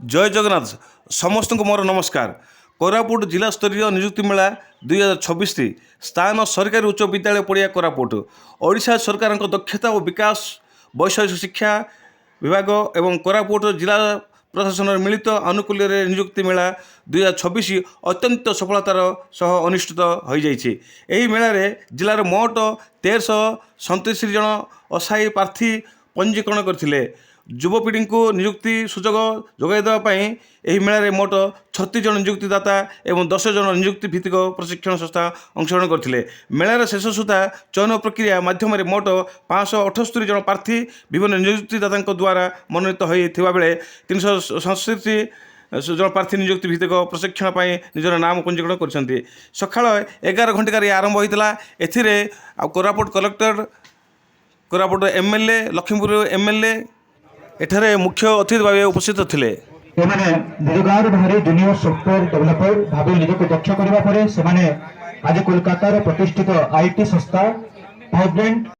ଜୟ ଜଗନ୍ନାଥ। ସମସ୍ତଙ୍କୁ ମୋର ନମସ୍କାର। କୋରାପୁଟ ଜିଲ୍ଲାସ୍ତରୀୟ ନିଯୁକ୍ତି ମେଳା 2026, ସ୍ଥାନ ସରକାରୀ ଉଚ୍ଚ ବିଦ୍ୟାଳୟ ପଡ଼ିଆ, କୋରାପୁଟ। ଓଡ଼ିଶା ସରକାରଙ୍କ ଦକ୍ଷତା ଓ ବିକାଶ, ବୈଷୟିକ ଶିକ୍ଷା ବିଭାଗ ଏବଂ କୋରାପୁଟ ଜିଲ୍ଲା ପ୍ରଶାସନର ମିଳିତ ଆନୁକୂଲ୍ୟରେ ନିଯୁକ୍ତି ମେଳା 2026 ଅତ୍ୟନ୍ତ ସଫଳତାର ସହ ଅନୁଷ୍ଠିତ ହୋଇଯାଇଛି। ଏହି ମେଳାରେ ଜିଲ୍ଲାର ମୋଟ 1337 ଜଣ ଆଶାୟୀ ପ୍ରାର୍ଥୀ ପଞ୍ଜୀକରଣ କରିଥିଲେ। ଯୁବପିଢ଼ିଙ୍କୁ ନିଯୁକ୍ତି ସୁଯୋଗ ଯୋଗାଇ ଦେବା ପାଇଁ ଏହି ମେଳାରେ ମୋଟ 36 ଜଣ ନିଯୁକ୍ତିଦାତା ଏବଂ 10 ଜଣ ନିଯୁକ୍ତି ଭିତ୍ତିକ ପ୍ରଶିକ୍ଷଣ ସଂସ୍ଥା ଅଂଶଗ୍ରହଣ କରିଥିଲେ। ମେଳାର ଶେଷ ସୁଦ୍ଧା ଚୟନ ପ୍ରକ୍ରିୟା ମାଧ୍ୟମରେ ମୋଟ 578 ଜଣ ପ୍ରାର୍ଥୀ ବିଭିନ୍ନ ନିଯୁକ୍ତିଦାତାଙ୍କ ଦ୍ୱାରା ମନୋନୀତ ହୋଇଥିବା ବେଳେ 367 ଜଣ ପ୍ରାର୍ଥୀ ନିଯୁକ୍ତି ଭିତ୍ତିକ ପ୍ରଶିକ୍ଷଣ ପାଇଁ ନିଜର ନାମ ପଞ୍ଜୀକରଣ କରିଛନ୍ତି। ସକାଳ 11 ଘଣ୍ଟିକାରେ ଆରମ୍ଭ ହୋଇଥିଲା। ଏଥିରେ ଆଉ Koraput collector, Koraput MLA, Laxmipur MLA ଏଠାରେ ମୁଖ୍ୟ ଅତିଥି ଭାବେ ଉପସ୍ଥିତ ଥିଲେ। ଏମାନେ ନିଜ ଗାଁରୁ ବାହାରି ଜୁନିୟର ସଫ୍ଟୱେୟାର ଡେଭଲପର ଭାବେ ନିଜକୁ ଦକ୍ଷ କରିବା ପରେ ସେମାନେ ଆଜି କୋଲକାତାର ପ୍ରତିଷ୍ଠିତ IT ସଂସ୍ଥା ଭାଇବ୍ରେଣ୍ଟ